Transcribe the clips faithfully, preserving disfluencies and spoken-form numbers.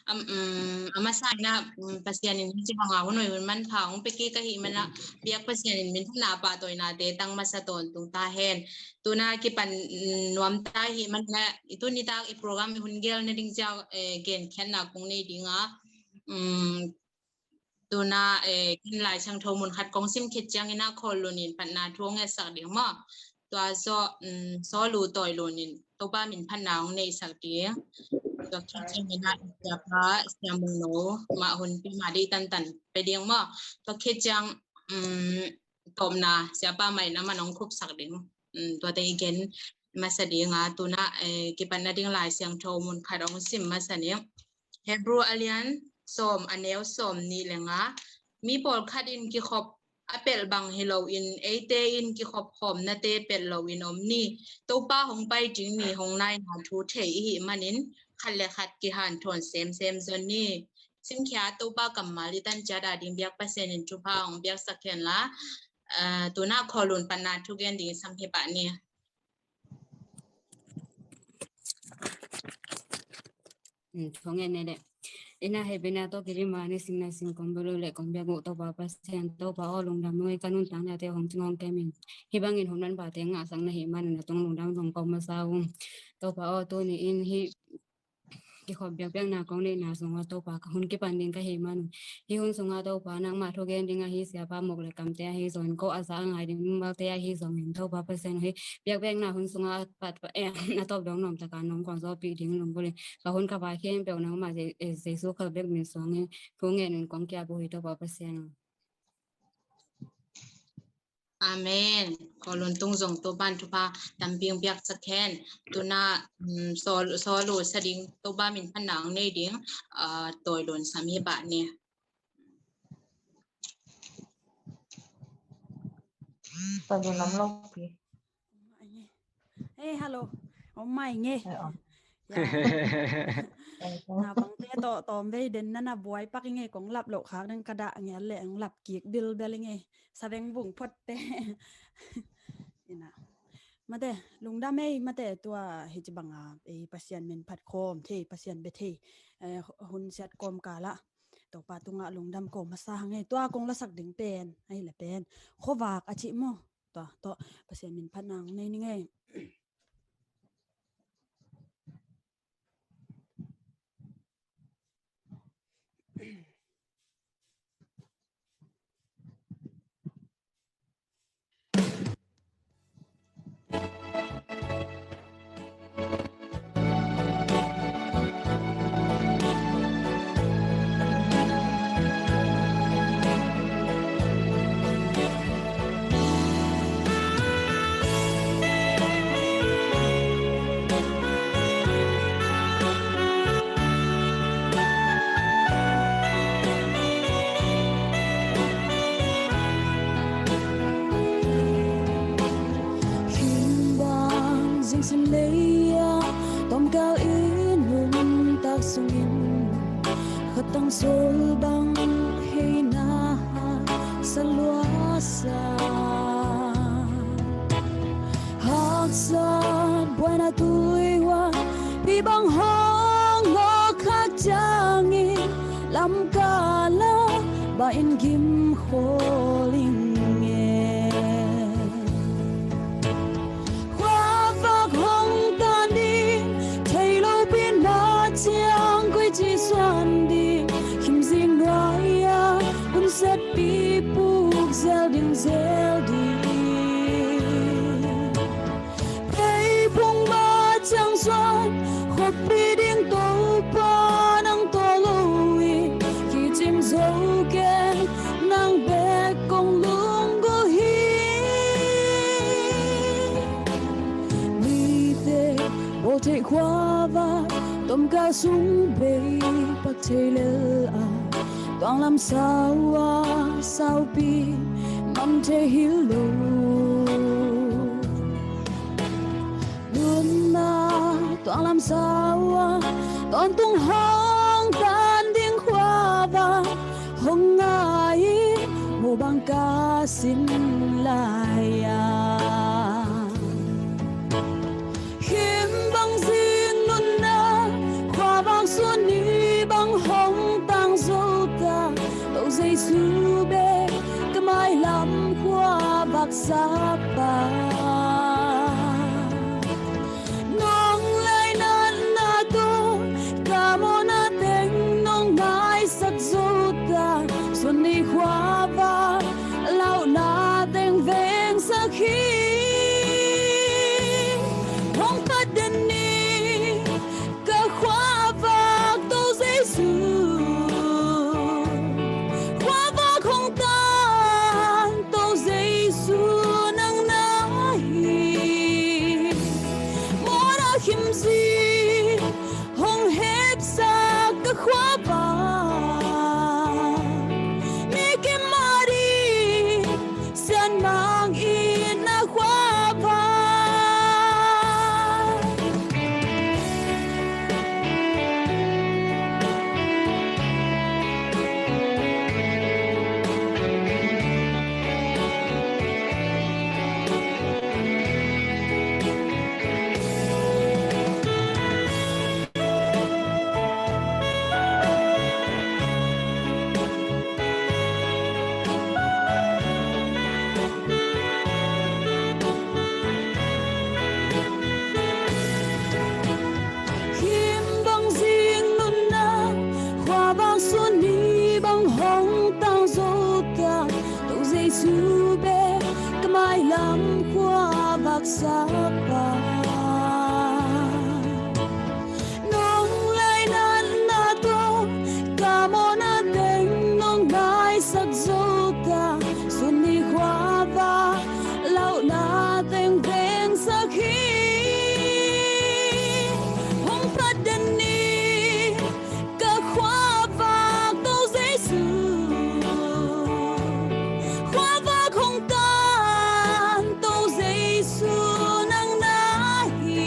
Am, um, a masa in ah, um, Pasian in hih ci banga hun hoih hun manpha hong pia kik ahih manin ah, biak Pasian in min hana pahtawinate tang masa tawntung ta hen. Tu-in ah kipan, um, nuam ta ahih manin ah, i tuni tak i program i hun gelna ding ciang, eh, genkhiatna kong nei ding a, um, tu-in ah, eh, ken Lai Siangtho mun khat kong sim khit ciangin ah Khawl Lun in phatna thu hong ngetsak ding maw. Tua zawh, um, Saw Lu Tawi Lun in Topa min phatna hong neihsak ding. Tua khit ciangin ah Siapa Sia Mung No mah hun pia mah ding tantan pia ding maw. Tua khit ciang, um, tawpna Siapa Mai Nam in hong khupsak ding. Um, tuate i gen masa ding a, tu-in ah, eh, kipatna ding Lai Siangtho mun khat hong sim masa ning. Hebru a lian sawm, a neu sawmnih le nga. Mi pawlkhat in kikhop a pelh bang hi loin, eite in kikhop khawmnate pelh loin om ni. Topa hong pai ding ni hong naina thu thei i hih manin, khat le khat kihanthawn semsem zaw ni. Simkhia Topa kammal i tan ciat a ding biak Pasian in thupha hong piaksak hen la, ah, tu-in ah Khawl Lun phatna thu gen ding sam hi pah ni. Hmm, thu ngen ni le. Inn ah hehpihna tawh kidim a, ni sing nai sing kong bel uh leh kong biak uh Topa Pasian, Topa aw, lungdam ung ei, ka nuntaknate hong cing hong kem in. Hih bangin hun manphate ngahsak na hih manin na tung lungdam zong ko masa ung. Topa aw, tuni in hih kikhop biakpiakna kong neihna sungah Topa, ka hun kipan ding ka hih man un, hih hun sungah Topa nangmah thugen ding ahi Siapa muk le kamte ahi zongin, ko a za a ngai ding mimalte ahi zongin, Topa Pasian, hih biakpiakna hun sungah a pat, eh, a tawp dong nuamtaka nong kong zawhpih ding lunggulh in, ka hun ka vai khempeuh nangmah Je-, eh, Jesu Khazih bek min suangin thu ngen in kong ki-ap uh hi, Topa Pasian. Amen. Khawl Lun tung zong Topa'n thupha tampi hong piaksak hen. Tu-in ah, um, Saw Lu, Saw Lu sa ding Topa min phatna hong nei ding, ah, Tawi Lun sam hi pah ni. Tawi Lun lam lo pi. Ei, hello. Om mai nge. Ei, om. Ya. Naupangte tawh tawmvei den na na buai pak i nge, kong lap loh khak ding ka dah ngiat leh hong lap kik bilbel i nge. Saveng vung photte. Ina. Mate, lungdam ei, mate, tua hih ci banga, ei, Pasian min phat khawm thei, Pasian bia thei, eh, hun siat kawmkal ah Topa tungah lungdam ko masa hang ei, tua kong lasak ding pen, ahih leh pen khuavak a cih maw. Tua tawh Pasian min phatna hong nei ning ei. Khimbang zingsim lei-a tawmkal i nuntak sungin khatang sawl bang heina haksa luasa. Haksat buaina tuihuan pi bang hong ngawk khak ciangin lamkal ah bang in gim khawl ing e. Khuavak hong tan ding thei lopi na ciang koi ci suan ding, khimzing nuai-a hun setpi puk zel ding zel ding. Kei phung mah ciang suan khuapi ding Topa nang tawh lo in, kicing zo keng nang bek kong lunggulh hi. Mite bawl theih khuavak tawmkal sung bei pak thei lel a, tuanglam sau-a saupi mang thei hi lo. Nunna tuanglam sau-a tawntung hong tan ding khuavak hong ngai, mu bang ka sin lai-a. Khimbang zing nunna khuavak sun ni bang Sapa, nong lainatna tawh ka mawhna teng nong maisak zo ta. Sun ni khuavak launa teng vengsak hi. Hong phat den ni ka khuavak To Jesu, khuavak hong tan To Jesu nang na hi. Mawhna khimzi hong hepsak ka khuavak, mi kim mah ding sianmang itna khuavak. Khim bang zing nunna, khuavak sun ni bang hong tang zo ta. To Jesu bek ka mailam khuavak Sapa, nong lainatna tawh ka mawhna teng nong maisak zo ta. Sun ni khuavak launa teng vengsak hi. Hong phat den ni ka khuavak To Jesu, khuavak hong tan To Jesu nang na hi.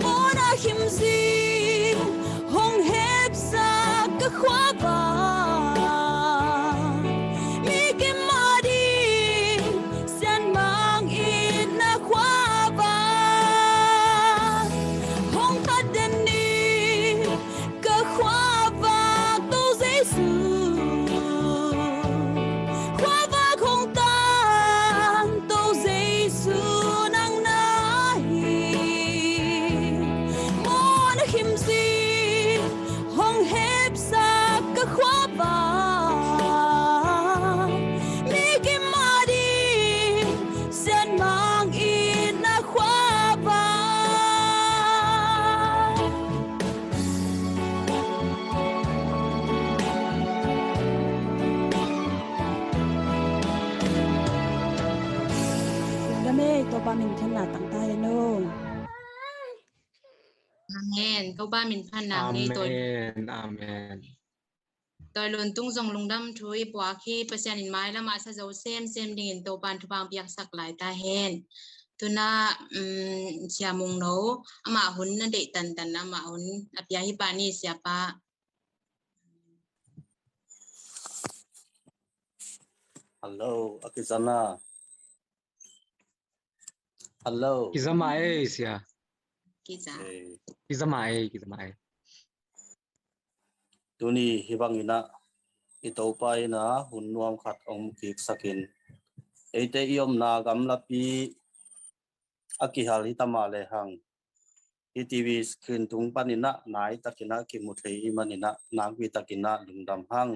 Mawhna khimzi hong hepsak ka khuavak, mi kim mah ding sianmang itna khuavak. Hong phat den ni ka khuavak To Jesu, khuavak hong tan To Jesu nang na hi. Mawhna khimzi hong hepsak ka khuavak, mi kim mah ding sianmang itna khuavak. Lungdam ei, Topa minthanna tang ta hen aw. Amen. Topa min phan nang ei, Toy. Amen. Amen. Toy Lun Tung zong lungdam thu i puak hi. Pasian in mailam ah sa zo semsem dingin Topan thupha piaksak lai ta hen. Tuna, um, Sia Mung No, amah hun na deih tantan, amah hun a pia hi pah ni, Siapa. Hello, a kiza na. Hello. Kiza mah ei, Sia. Kiza. Eh. Kiza mah ei, kiza mah ei. Tuni hih bangin ah i Topa in ah hun nuam khat hong kiksakin, eite i omna gamlapi a kihal hi ta mah lehang, hih T V screen tung panin ah nai takin ah kimu thei i hih manin ah nakpi takin ah lungdam hang.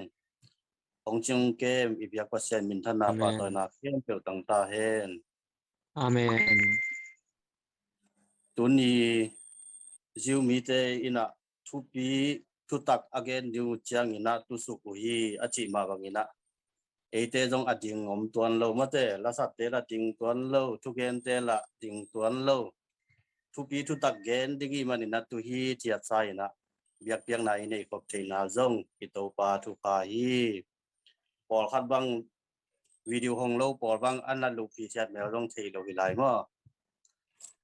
Hong cing kem i biak Pasian minthanna, Amen, pahtawina khempeuh tang ta hen. Amen. Tuni Zomite in ah thupi thutak a gen ding uh ciangin ah tusuk uh hi a cih mah bangin ah, eite zong a ding om tuan lo, mate, lasatte lah ding tuan lo, thugente lah ding tuan lo, thupi thutak gen ding i hih manin ah tu hi ciat sa in ah biakpiakna i neih khop theihna zong i Topa thupha hi. Pawlkhat bang video hong lo pawl bang an a lup hi ciat mel zong thei lo hi lai maw?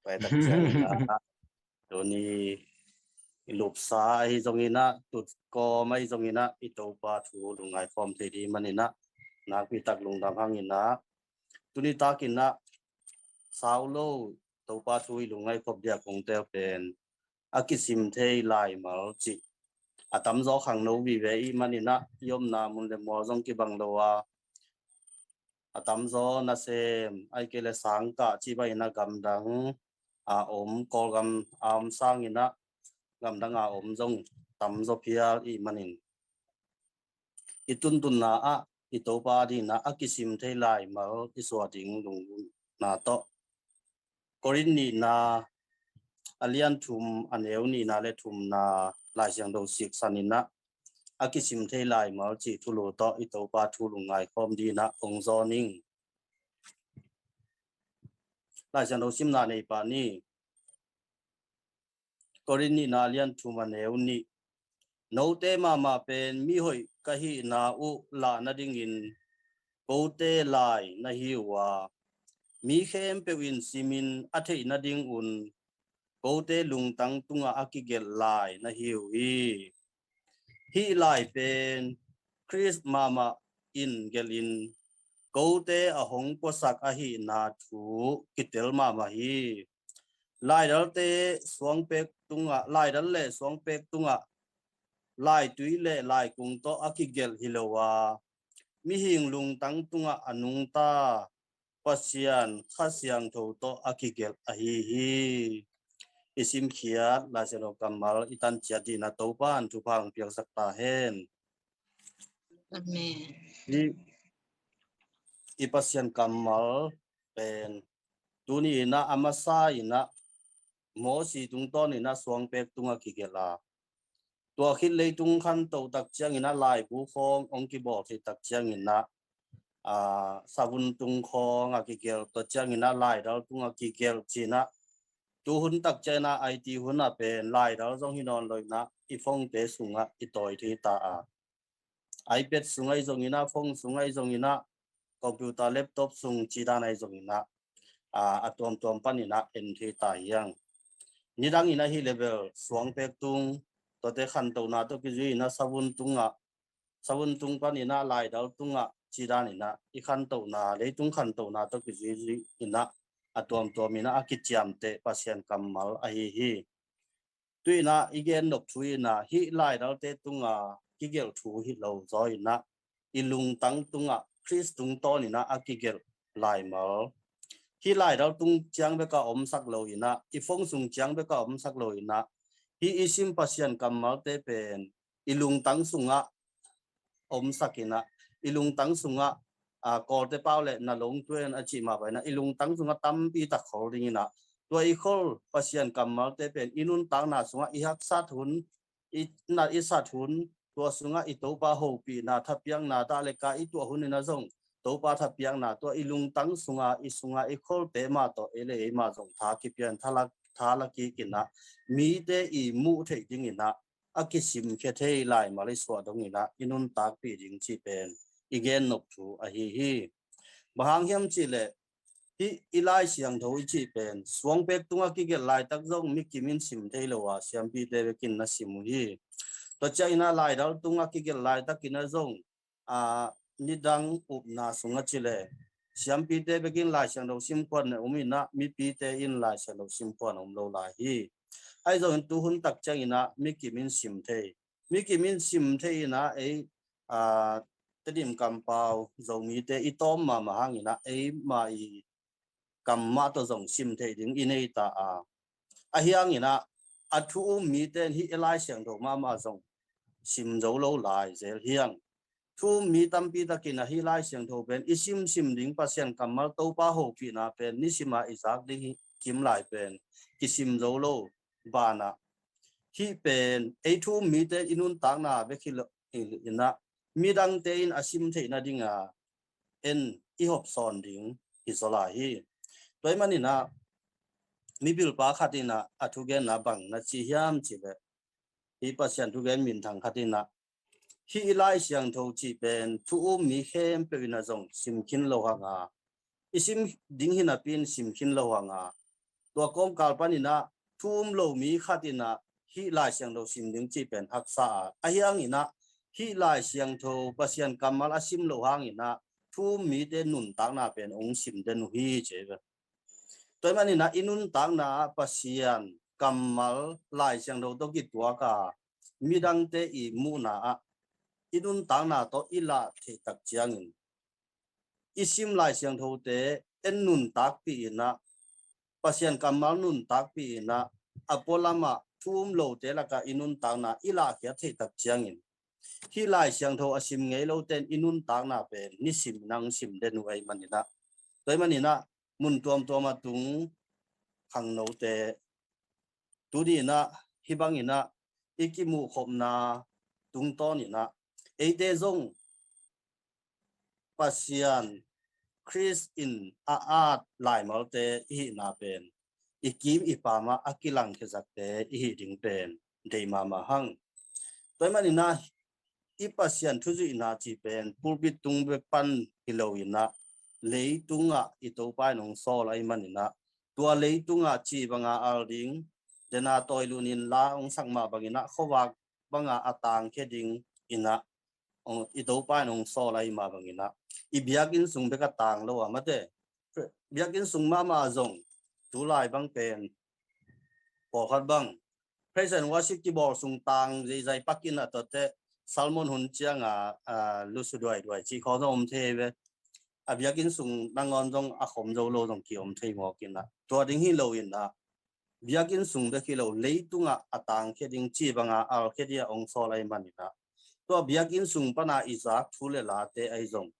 Pai tak ciangin ah tuni i lupsa ahi zongin ah, tutkawm ahi zongin ah, i Topa thu lungngai khawm thei ding manin ah nakpi tak lungdam hangin ah, tuni takin ah sau lo Topa thu i lungngai khop dia kong tel pen a kisim thei laimal cih a tamzaw khangno vive i hih manin ah, i omna mun le mual zong kibang lo a, a tamzaw nasem, ahih kei leh sangkah cih bangin ah gamdang a om, Kawlgam a om sangin ah gamdang a om zong tamzaw phial ih manin i tuntunna ah i Topa adingin ah a kisim thei laimal i suah ding lungna tawh Korin nihna a lian thum a neu nihna le thumna Lai Siangtho siksan in ah a kisim thei laimal cih thulu tawh i Topa thu lungngai khawm dingin ah hong zawn ing. Lai Siangtho simna nei pah ni. Korin nihna lian thum a neu nih. Note mahmah pen mihoih ka hihna uh lah nadingin kote lai na hi uh a, mi khempeuh in simin a theih nadingun kote lungtang tungah a kigelh lai na hi uh hi. Hih lai pen Khrist mahmah in gelhin kote a hong puasak ahihna thu kitel mahmah hi. Laidalte suangpek tungah, laidal le suangpek tungah, laitui le laikung tawh a kigelh hi lo a, mihing lungtang tungah a nungta Pasian Kha Siangtho tawh a kigelh ahi hi. I simkhiat Lai Siangtho kammal i tan ciat dingin ah Topa in thupha hong piaksak ta hen. Amen. I, i Pasian kammal pen tuni in ah a masa in ah Mosi tungtawn in ah suangpek tungah kigelh a, tua khit leitung khantoh tak ciangin ah laibu khawng hong kibawl thei tak ciangin ah, aa, savun tung khawng a kigelh, tua ciangin ah laidal tungah kigelh ci-in ah, tuhun tak ciangin ah I T hun ah pen laidal zong hi nawn lo in ah i phone-te sungah i tawi thei ta a, iPad sungah i zongin ah, phone sungah i zongin ah, computer, laptop sung ci dan ah i zongin ah, aa, a tuamtuam panin ah en thei ta hi hang. Nidangin ah hih leh bel suangpek tung, tuate khantohna tawh kizui in ah savun tungah, savun tung panin ah laidal tungah ci danin ah i khantohna, leitung khantohna tawh kizui in ah a tuamtuamin ah a kiciamteh Pasian kammal ahi hi. Tu-in ah i gen nop thu in ah hih laidalte tungah kigelh thu hi lo zaw in ah i lungtang tungah Khrist tungtawn in ah a kigelh laimal. Hih laidal tung ciang bek a omsak lo in ah, i phone sung ciang bek a omsak lo in ah, hih i sim Pasian kammalte pen i lungtang sungah omsak in ah, i lungtang sungah, aa, Kawlte pau le na lungtuan a cih mah bangin ah i lungtang sungah tampi tak khol ding in ah, tua i khol Pasian kammalte pen i nuntakna sungah i haksat hun, i na i sat hun, tua sungah i Topa hopihna, thapiakna, dah le ka i tuah hun in ah zong Topa thapiakna, tua i lungtang sungah, i sungah i kholte mah tawh ei le ei mah zong tha kipia in, tha la, tha la kik in ah, mite i muh theih ding in ah a kisimkhia thei laimal i suah dong in ah i nuntakpih ding cih pen i gen nop thu ahi hi. Bang hang hiam cih leh hih i Lai Siangtho i cih pen suangpek tungah kigelh laitak zong mi kim in sim thei lo a, siampite bek in na sim uh hi. Tua ciangin ah laidal tungah kigelh laitakin ah zong, aa, nidang upna sungah cih leh siampite bek in Lai Siangtho sim khuan na om in ah, mipite in Lai Siangtho sim khuan om lo lai hi. Ahi zongin tuhun tak ciangin ah mi kim in sim thei, mi kim in sim thei in ah ei, aa, Tedim kampau Zomite i tawm mahmah hangin ah eimah i kam mah tawh zong sim theih ding i nei ta a, ahi hangin ah a thu um mite in hih i Lai Siangtho mahmah zong sim zo lo lai zel hi hang. Thu um mi tampi takin ah hih Lai Siangtho pen i sim sim ding, Pasian kammal, Topa hopihna pen nisim a i zak ding hi kim lai pen kisim zo lo banah, hih pen ei thu um mite in i nuntakna bek hi lo in ah midangte in a sim theih nading a en i hop sawn ding hi zaw lai hi. Tua ahih manin ah mipilpa khat in ah a thugenna bang na ci hiam cih leh, hih Pasian thugen minthang khat in ah hih i Lai Siangtho cih pen thu um mi khempeuh in ah zong sim khin lo hang a, i sim ding hi napi in sim khin lo hang a, tua kawmkal panin ah thu um lo mi khat in ah hih Lai Siangtho sim ding cih pen haksa a, ahi hangin ah hih Lai Siangtho Pasian kammal a sim lo hangin ah thu um mite nuntakna pen hong sim den uh hi ci hi ve. Tua ahih manin ah i nuntakna ah Pasian kammal Lai Siangtho tawh kituak a, midangte i muhna ah i nuntakna tawh i lah theih tak ciangin i sim Lai Siangthote en nuntakpih in ah, Pasian kammal nuntakpih in ah, a pualamah thu um lote lakah i nuntakna i lahkhiat theih tak ciangin, hih Lai Siangtho a sim ngei lote in i nuntakna pen nisim in ah hong sim den uh ahih manin ah, tua ahih manin ah mun tuamtuam a tung khangnote, tuni in ah hih bangin ah i kimuhkhopna tungtawn in ah, eite zong Pasian Khrist in a at laimalte i hihna pen i kim i pamah a kilangkhiasakte i hih ding pen deih mahmah hang. Tua ahih manin ah i Pasian thuzuihna cih pen pulpit tung bek pan hi lo in ah, leitungah i Topa in hong sawl ahih manin ah, tua leitungah ci banga al ding, dena tawi lunin la hong sak mah bangin ah, khuavak banga a tangkhia ding in ah, i Topa in hong sawl ahih mah bangin ah, i biakinn sung bek a tang lo a, mate, biakinn sung mahmah zong tulai bang pen pawlkhat bang praise and worship kibawl sung tang zeizai pakin a, tuate sermon hun cianga lusu duaiduai cih khawng zong om thei ve. A biakinn sung nangawn zong a khom zo lo zong ki om thei mawk in ah, tua ding hi lo in ah, biakinn sung bek hi lo, leitungah a tangkhia ding, ci banga alkhia ding a hong sawl ahih manin ah, tua biakinn sung pana i zak thu le late ahi zong,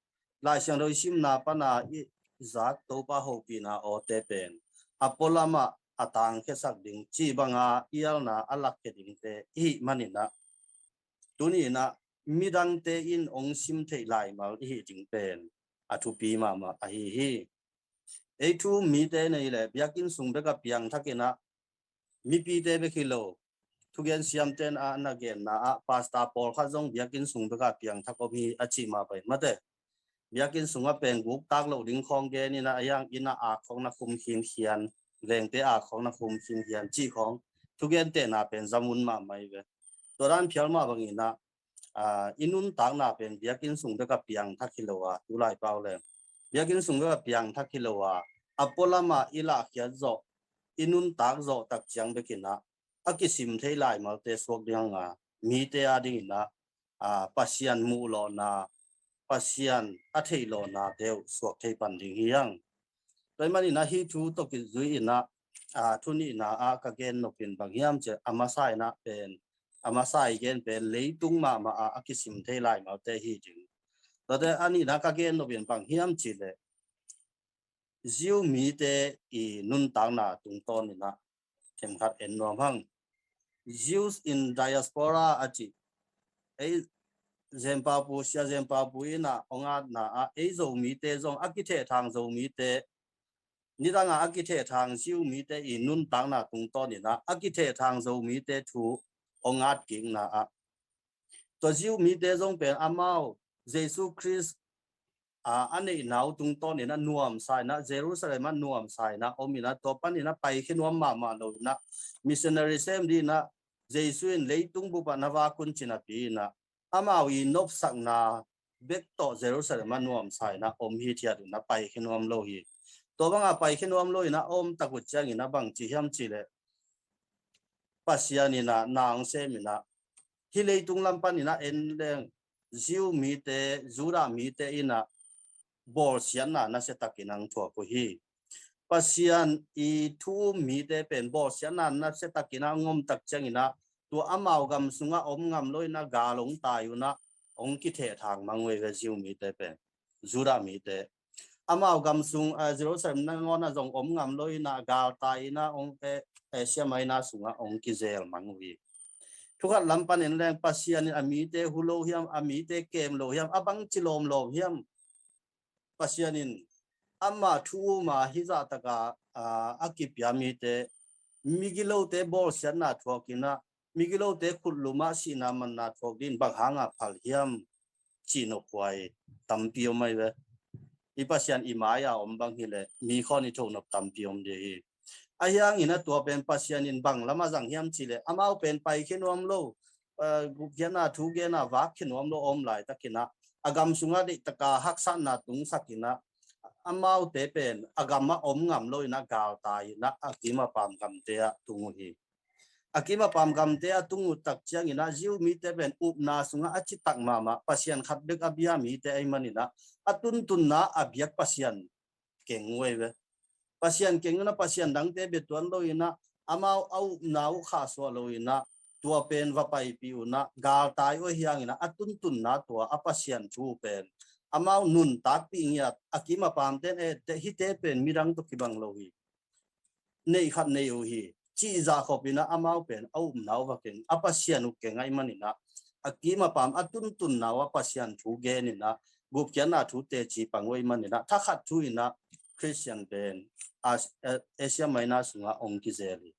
Lai Siangtho i simna pana i zak Topa hopihna awte pen a pualamah a tangkhiasak ding, ci banga i alna a lakkhia dingte i hih manin ah, tuni in ah midangte in hong sim theih laimal i hih ding pen a thupi mahmah ahi hi. Ei thu um mite nei le biakinn sung bek a piangthak in ah, mipite bek hi lo, thugen siamte in ah na genna ah, pastor pawlkhat zong biakinn sung bek a piangthak om hi a cih mah bangin, mate, biakinn sungah pen guk tak loh ding khawng gen in ah, a hiang inn ah akhawkna khum khinkhian, vengte akhawkna khum khinkhian cih khawng thugentehna pen zamun mahmah hi ve. Tua dan phial mah bangin ah, i nuntakna pen biakinn sung bek a piangthak hi lo a, tulai pau le biakinn sung bek a piangthak hi lo a, a pualamah i lahkhiat zawh, i nuntak zawh tak ciang bek in ah, a kisim thei laimalte suak ding hang a, mite a ding in ah, Pasian muhlawhna, Pasian a theilawhnate uh suak thei pan ding hi hang. Tua ahih manin ah hih thu tawh kizui in ah, thu nihna ah ka gen nop in bang hiam cih leh, a masa in ah pen, a masa i gen pen leitung mahmah ah a kisim thei laimalte hi ding. Tuate a nihna ka gen nop in bang hiam cih leh, Jew mite i nuntakna tungtawn in ah themkhat en nuam hang. Jews in diaspora a cih, ei Zen Pau Pu, Sia Zen Pau Pu in ah hong atna ah, ei Zo mite zong, a kithehthang Zo mite, nidang a a kithehthang Jew mite i nuntakna tungtawn in ah a kithehthang Zo mite thu hong at kikna ah, tua Jew mite zong pen amau Jesu Khrist a, a neihna uh tungtawn in ah nuamsa in ah, Jerusalem ah nuamsa in ah om in ah, tua pan in ah paikhia nuam mahmah lo in ah, missionary sem ding in ah, Jesu in leitung bup ah na vak un ci napi in ah, amau i nopsakna bek tawh Jerusalem ah nuamsa in ah om hithiat in ah paikhia nuam lo hi. Tua banga paikhia nuam lo in ah a om tak uh ciangin ah bang ci hiam cih leh, Pasian in ah na hong sem in ah, hih leitung lam pan in ah en leng, Jew mite, Judah mite in ah bawlsiatna nasia takin ah hong thuak uh hi. Pasian i thu um mite pen bawlsiatna nasia takin ah hong om tak ciangin ah, tua amau gam sungah om ngam lo in ah gal hong tai un ah, hong kithehthang mang uh hi ve, Jew mite pen, Judah mite. Amau gam sung, Jerusalem nangawn ah zong om ngam lo in ah, gal tai in ah hong, Asia Minor sungah hong kizel mang uh hi. Thukhat lam pan en leng, Pasian in a mite hu lo hiam, a mite kem lo hiam, a bangci lawmlawm hiam? Pasian in amah thu um a hih zahtak a, a kipia mite, migilote bawlsiatna thuak in ah, migilote khutlum ah sihna manna thuak ding in bang hang a phal hiam, cih nophuai tampi om ahi ve. I Pasian i mai-a om bang hileh mi khawng i thoh nop tampi om ding hi. Ahi hangin a tua pen Pasian in bang lam a zang hiam cih leh, amau pen paikhia nuam lo, gupkhiatna thu gen a vakkhia nuam lo a om laitakin ah, a gam sungah deihtak a haksatna tungsak in ah, amaute pen a gam ah om ngam lo in ah galtai in ah, a kim a pam gamte ah tung uh hi. A kim a pam gamte a tung uh tak ciangin ah Jew mite pen upna sungah a citak mahmah Pasian khat bek a bia mite ahih manin ah a tuntunna a biak Pasian keng uh ahi ve. Pasian keng uh in ah Pasian dangte bia tuan lo in ah amau a upna uh khahsuah lo in ah tua pen va paipih uh in ah galtai uh ahi hangin ah a tuntunna tua a Pasian thu pen amau nuntakpih ngiat a kim a pamten eh hihte pen midang tawh kibang lo hi. Neih khat nei uh hi. Cih zah khop in ah amau pen a upna uh va keng a Pasian uh keng ahih manin ah a kim a pam a tuntunna uh a Pasian thu gen in ah gupkhiatna thu teci pang uh ahih manin ah thakhat thu in ah Khristian pen As-, Asia Minor sungah hong kizel hi.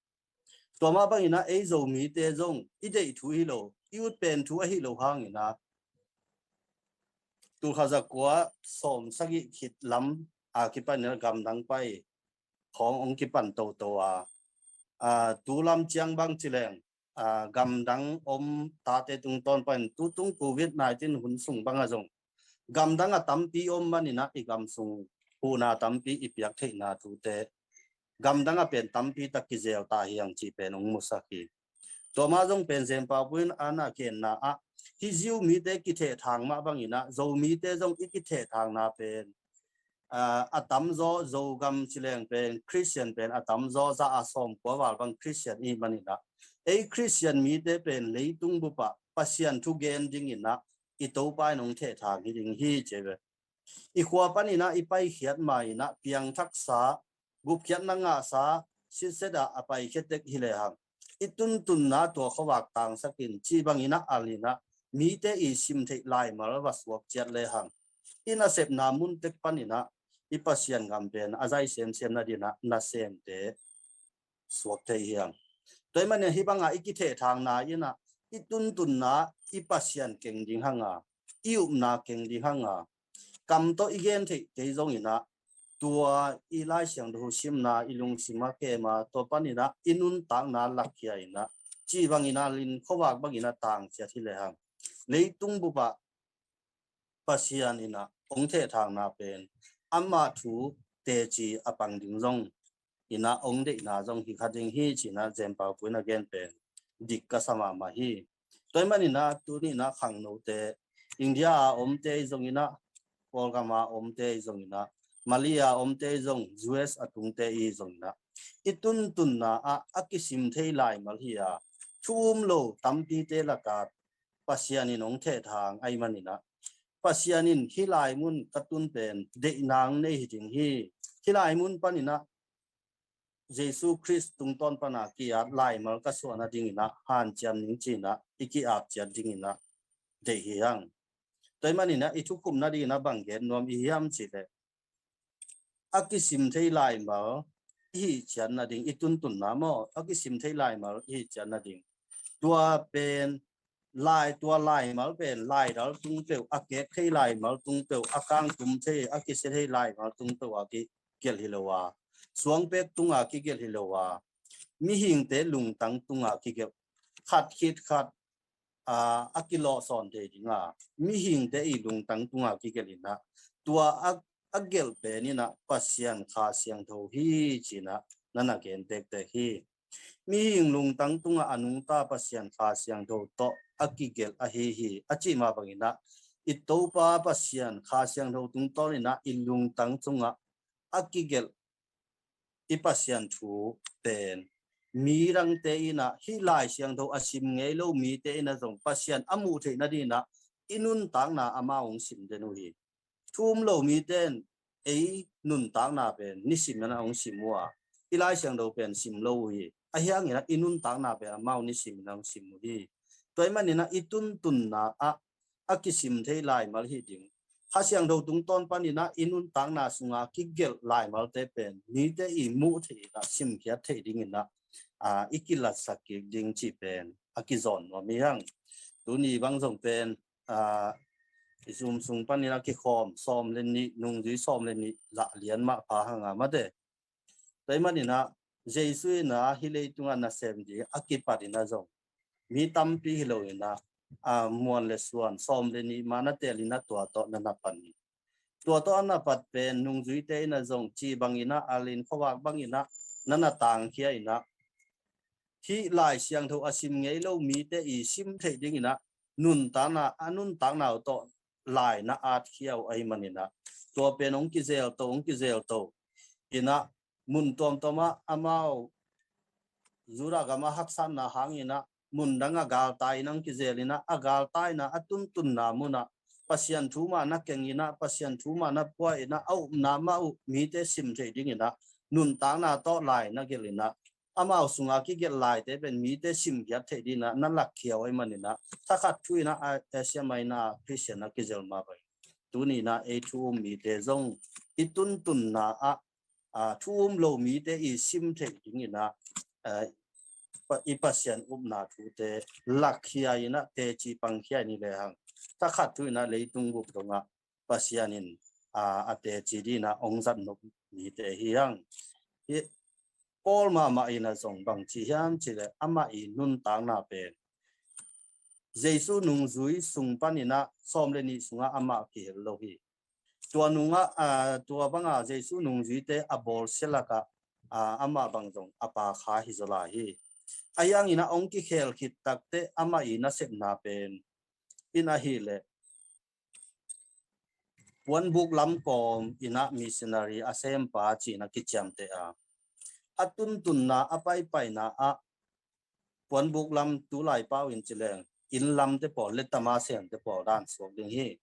Tua mah bangin ah ei Zomite zong i deih thu hi lo, i ut pen thu ahi lo hangin ah tulkhat zakua sawm sagih khit lam a kipan in ah gamdang pai khawng hong kipan toto a, a, tu lam ciang bang ci leng, a, gamdang om tate tungtawn pan tu tung covid nineteen hun sung bang a zong gamdang a tampi om manin ah i gam sung huhna tampi i piak theihna thute gamdang a pen tampi tak kizel ta hi hang cih pen hong musak hi. Tua mah zong pen Zen Pau Pu in a na genna ah hih Jew mite kithehthang mah bangin ah Zomite zong i kithehthangna pen, a, a tamzaw Zogam ci leng pen Khristian pen a tamzaw za a sawmkua val bang Khristian i hih manin ah ei Khristian mite pen leitung bup ah Pasian thu gen dingin ah i Topa in hong thehthang hi ding hi ci ve. I khua panin ah i paikhiat ma in ah piangthaksa, gupkhiatna ngahsa, sitset ah a paikhia tek hi lehang i tuntunna tua khuavak tangsak in cih bangin ah al in ah mite i sim theih laimal va suak ciat lehang i nasepna mun tek panin ah i Pasian gam pen a zai semsem nadingin ah nasemte suak thei hi hang. Tua ahih manin hih bangah i kithehthangna in ah i tuntunna i Pasian keng ding hang a, i upna keng ding hang a, kam tawh i gen theih kei zongin ah tua i Lai Siangtho simna i lungsim a kem a tua panin ah i nuntakna lakkhia in ah cih bangin ah lin khuavak bangin ah tang ciat hi lehang leitung bup ah Pasian in ah hong thehthangna pen ama thu teci a pang ding zong in ah hong deihna zong hi kha ding hi ci in ah Zen Pau Pu in a gen pen dik ka sa mahmah hi. Tua ahih manin ah tuni in ah khangnote India a omte i zongin ah, Kawlgam a omte i zongin ah, Malay a omte i zong, U S a tungte i zongin ah i tuntunna ah a kisim thei laimal hi a, thu um lo tampite lakah Pasian in hong thehthang ahih manin ah Pasian in hih lai mun ka tun pen deihna hong nei hi ding hi. Hih lai mun panin ah Jesu Khrist tungtawn pan a ki-at laimal ka suah nadingin ah hanciam ning ci in ah i ki-ap ciat dingin ah deih hi hang. Tua ahih manin ah i thukhupna dingin ah bang gen nuam i hiam cih leh a kisim thei laimal i hih ciat nading, i tuntunna maw, a kisim thei laimal i hih ciat nading. Tua pen lai, tua laimal pen laidal tung peuh, a kek thei laimal tung peuh, a kangtum thei, a kisia thei laimal tung peuh a kigelh hi lo a, suangpek tung a kigelh hi lo a, mihingte lungtang tung a kigelh, khat khit khat a, a kilawhsawn thei ding a, mihingte i lungtang tung a kigelh in ah tua a, a gelh pen in ah Pasian Kha Siangtho hi ci in ah na na gen tektek hi. Mihing lungtang tung a a nungta Pasian Kha Siangtho tawh a kigelh ahi hi a cih mah bangin ah i Topa Pasian Kha Siangtho tungtawn in ah i lungtang sungah a kigelh i Pasian thu pen midangte in ah hih Lai Siangtho a sim ngei lo mite in ah zong Pasian a muh theih nadingin ah i nuntakna amau hong sim den uh hi. Thu um lo mite in ei nuntakna pen nisim in ah hong sim uh a, i Lai Siangtho pen sim lo uh hi. Ahi hangin ah i nuntakna pen amau nisim in ah hong sim uh hi. Tua ahih manin ah i tuntunna ah a kisim thei laimal hi ding. Kha Siangtho tungtawn panin ah i nuntakna sunga kigelh laimalte pen mite i muh theih in ah simkhiat theih dingin ah, a, i kilatsak kik ding cih pen a kizawn nuam hi hang. Tuni bang zong pen, a, i Zoom sung panin a kikhawm sawm le nih, nungzui sawm le nih zah lian mah pha hang a mate. Tua ahih manin ah Jesu in ah hih leitungah nasem ding a kipat in ah zong mi tampi hi lo in ah, a, muan le suan sawm le nih mah na tel in ah tua tawh na na pan hi. Tua tawh a na pat pen nungzuite in ah zong cih bangin ah, a lin khuavak bangin ah na na tangkhia in ah hih Lai Siangtho a sim ngei lo mite i sim theih dingin ah nuntakna, a nuntakna uh tawh laina at khia uh ahih manin ah, tua pen hong kizel to, hong kizel to in ah, mun tuamtuam ah amau Judah gam a haksatna hangin ah mun dang a galtai in hong kizel in ah, a galtaina, a tuntunna mun ah Pasian thu mah na keng in ah, Pasian thu mah na pua in ah, a upna mah uh mite sim theih dingin ah nuntakna tawh laina gelh in ah, amau sunga kigelh laite pen mite simkhiat theih dingin ah na lakkhia uh ahih manin ah, thakhat thu in ah, a, Asia Minor Christian a kizel mah bang, tuni in ah ei thu um mite zong i tuntunna ah, a, thu um lo mite i sim theih dingin ah, a, pa-, i Pasian upna thute lakkhia in ah teci pangkhia ni le hang, thakhat thu in ah leitung bup dongah Pasian in, a, a teci dingin ah hong zat nop mite hi hang. Hi, Paul mahmah in ah zong bang ci hiam cih leh, amah i nuntakna pen Jesu nungzui sung panin ah sawm le nih sungah amah kihel lo hi. Tua nungah, a, tua banga Jesu nungzuite a bawlsia lakah, a, amah bang zong a pakha hi zaw lai hi. Ahi hangin ah hong kikhel khit takteh amah i nasepna pen in ahih leh puanbuk lam kawm in ah missionary a sempa ci-in ah kiciamteh a, a tuntunna, a paipaina ah puanbuk lam, tulai pau in ci leng inn lamte pawl, lettama semte pawl dan suak ding hi.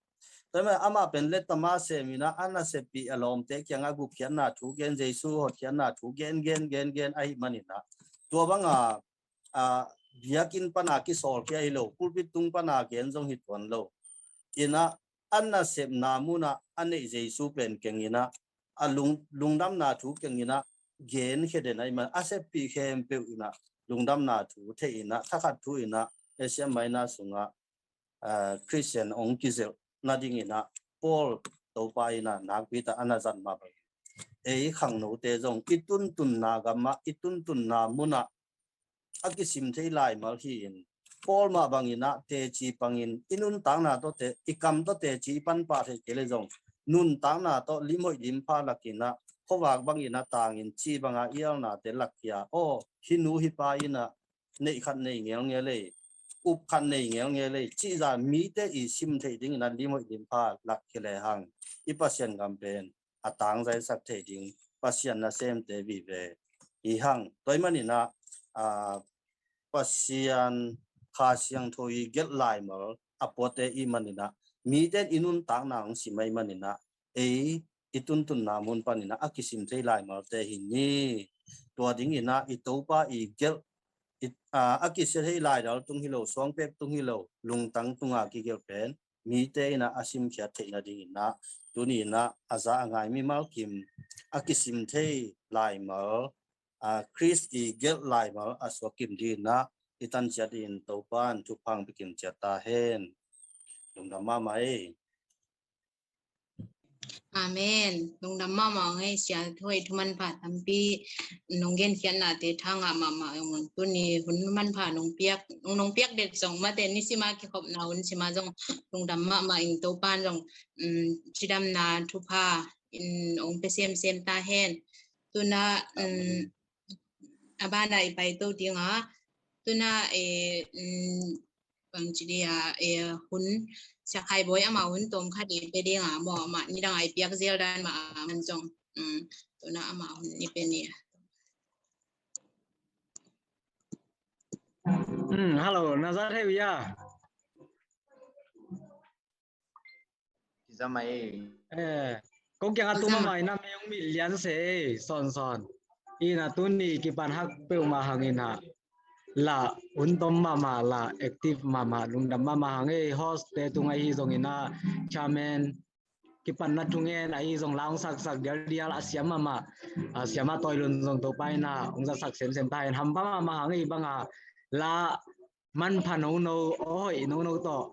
Tua ahih manin amah pen lettama sem in ah, a naseppih a lawmte kiangah gupkhiatna thu gen, Jesu hotkhiatna thu gen, gen, gen, gen ahih manin ah, tua banga, a, biakinn pana kisawlkhia hi lo, pulpit tung pana gen zong hi tuan lo. In ah, a nasepna munah a neih Jesu pen keng in ah, a lung-, lungdamna thu keng in ah genkhia den ahih manin, a seppih khempeuh in ah lungdamna thu thei in ah, thakhat thu in ah Asia Minor sungah, a, Christian hong kizelh nadingin ah Paul Topa in ah nakpi tak a na zat mah bangin, ei khangnote zong i tuntunna gamah, i tuntunna munah a kisim thei laimal hi-in, Paul mah bangin ah teci pangin i nuntakna tawh te, i kam tawh teci i pan pah theih kei leh zong, nuntakna tawh limhoih limpha lakin ah khuavak bangin ah tangin, ci banga i alnate lakkhia, aw, hih nu hih pa in ah neih khat nei ngelngel ei, up khat nei ngelngel ei, cih zah mite i sim theih dingin ah limhoih limpha lakkhia le hang, i Pasian gam pen a tangzaisak thei ding Pasian nasemte vive hi hang. Tua ahih manin ah, a, Pasian Kha Siangtho i gelh laimal a puate ahih manin ah, mite in i nuntakna hong sim ahih manin ah, ei i tuntunna mun panin ah a kisim thei laimalte hi ni. Tua dingin ah i Topa i gelh, i, a, a kisia thei laidal tung hi lo, suangpek tung hi lo, lungtang tunga kigelh pen mite in ah a simkhiat theih nadingin ah, tuni in ah a za a ngai mimal kim, a kisim thei laimal, a, Khrist i gelh laimal a suak kim dingin ah i tan ciat in Topa in thupha hong pia kim ciat ta hen. Lungdam mahmah ei. Amen. Lungdam mahmah ung ei, Sia Thoi, thu manpha tampi nong genkhiatnate tha ngah mahmah ung. Tuni hun manpha nong piak, nong, nong piak det zong, mate, nisim a kikhopna hun sim a zong lungdam mahmah ing. Topa in zong, um, cidamna thupha in hong pia semsem ta hen. Tuna, um, a bana i pai to ding a, tuna, eh, um, bang ci dia, eh, hun, Sia Khai Bawi ama hun tawm khat i pia ding a, maw, ama nidang a i piak zel dan mah a man zong, um, tuna ama hun i pia ni. Hmm, hello, na za thei uh hia? Kizam a ei. Eh, ko kiangah tum a mai na mei hong mit lian se ei, sawnsawn. Ina tuni kipan hak peuhmah hang ina. La hun tom mahmah, la active mahmah, lungdam mahmah hang ei, host te tung ahi zong ina, chairman, kipan na thungen ahi zong la hong saksak dialdial a siam mahmah, a siam a tawi lun zong Topa ina hong zatsak semsem ta hen, hampha mahmah hang ei banga la manpha nono, aw hoih nono tawh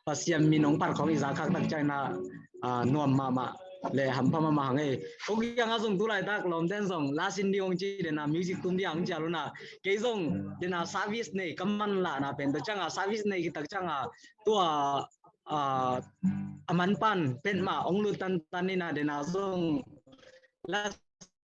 Pasian min hong phat khawng i za khak tak ciangin ah, a, nuam mahmah le hampha mahmah hang ei. Ko kiangah zong tu laitak lawmten zong la sin ding hong ci dena, music tum ding hong ci a luna. Kei zong dena service nei ka man lahna pen tak ciangah, service nei khit tak ciangah tua, a, a manpan petmah hong lut tantan ina dena zong la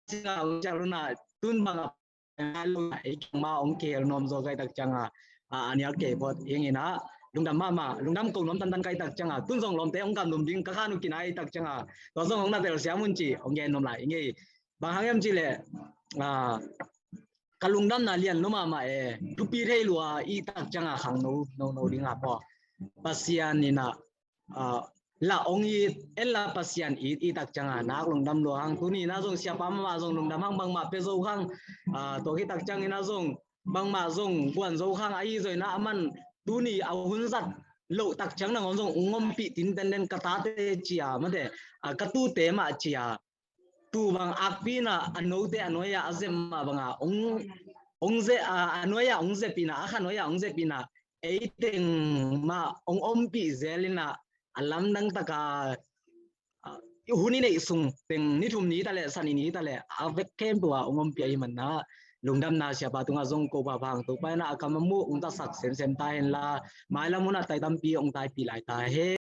sin a hong ci a luna, tun bangah ei kiang ma ong kihel nuam zaw ka hih tak cianga, a nial kei phot ing ina, lungdam mahmah, lungdam ko nuam tantan ka hih tak cianga, tun zong lawmte ong gam num ding ka khan uh kina hih tak cianga, tua zong hong na tel siam un ci ong gen nuam lai ing ei. Bang hang hiam ci leh, ka lungdamna lian lua mahmah e, thupi thei lua i tak cianga khang no no no dinga paw Pasian ina la ong it en la Pasian it i tak cianga nak lungdam lua hang. Tuni na zong siapa mahmah zong lungdam hang, bangmah pia zo hang, tua khit tak ciang ina zong bangmah zong guan zo hang ahi zoi na aman tuni a hun zat loh tak ciang nangawn zong ung ompih tinten den ka tate cia mate, ka tute mah cia tu bang akpi ina a note a nuai-a a zep mah banga ong ong ze a a nuai-a ong zep ina a kha nuai-a ong zep ina ei teng mah ong ompih zel ina a lamdang taka hun i neih sung teng ni thum ni ta leh san i ni ta leh a vek khempeuh a ong ompih ahi manna lungdamna siapa tungah zong ko pha phang Topa ina a kam a muh ong tasak semsem ta henla mailam hunah tai tampi ong taipih lai ta hen.